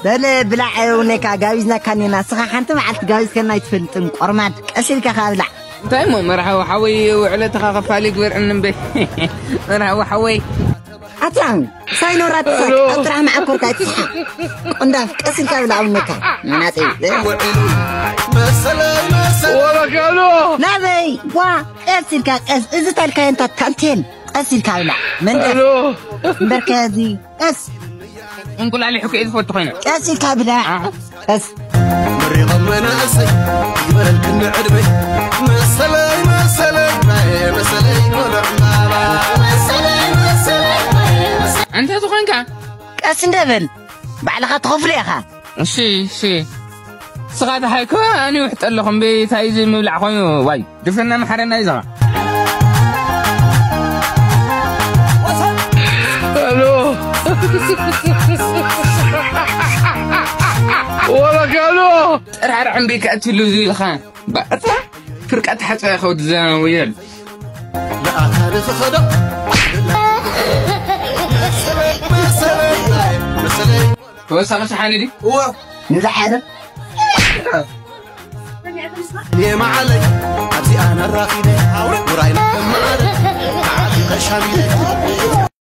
በለ ብላዕ። እውነካ ጋቢዝናካ እኔና። ስኻ ሓንቲ መዓልቲ ጋቢዝከና ኣይትፈልጥን። ቆርማድ ቀስ ኢልካ ካብ ብላዕ። እንታይ እሞ መርሃዊ ሓወይ፣ ውዕለትኻ ከፋሊ ግበር እምበር። መርሃዊ ሓወይ። ኣትራም ሳይኖራት ሳቅ ኣብ ጥራሕ መዓኮርካ ኣይትስሓ። ቆንዳፍ ቀስ ኢልካ ብላዕ። እውነካ መናፀይ። ወረካሎ ናበይ ዋ። ቀስ ኢልካ ቀስ፣ እዚ ታልካዮ እንታ ታንቴል። ቀስ ኢልካ ብላዕ መንደፍ። እምበርከ እዚ ቀስ። እንቁላሊሕ እኮ እየ ዝፈቱ ኮይነ። ቀስ ኢልካ ብላዕ። ቀስ። ምሪቖም መናእሰይ ይበለልክኒ ዕድመይ። መሰለይ መሰለይ ናየ መሰለይ ቆልዕ እምባባ። መሰለይ መሰለይ ናየ መሰለይ። እንተ ዝኾንካ ቀስ እንደበል። ባዕልኻ ትኸፍሎ ኢኻ። እሺ እሺ። ስኻ ደሓይኮ ኣነ ይውሕጠ ኣለኹ እምበይ፣ እንታይ እዩ እዚ ምብላዕ ኮይኑ? ዋይ ድፈና መሓረና እዩ ዘኻ። ኣሎ። ወረካሎ። ጠራርዕ እምበይ ከእትሉ ዝብልኻ። ባእታ ፍርቃ ተሓፀ ኸውድ ዘወየል። ንኣታ ንኽኸዶ። መሰለይ መሰለይ መሰለይ። ተወሳኺ ሸሓኒ ድዩ? እወ። ንዛ ሓደ። የማዓለይ ኣብዚኣ ነራኺበ። ውራይ መዓለይ ዓዲ ቀሻሚለ።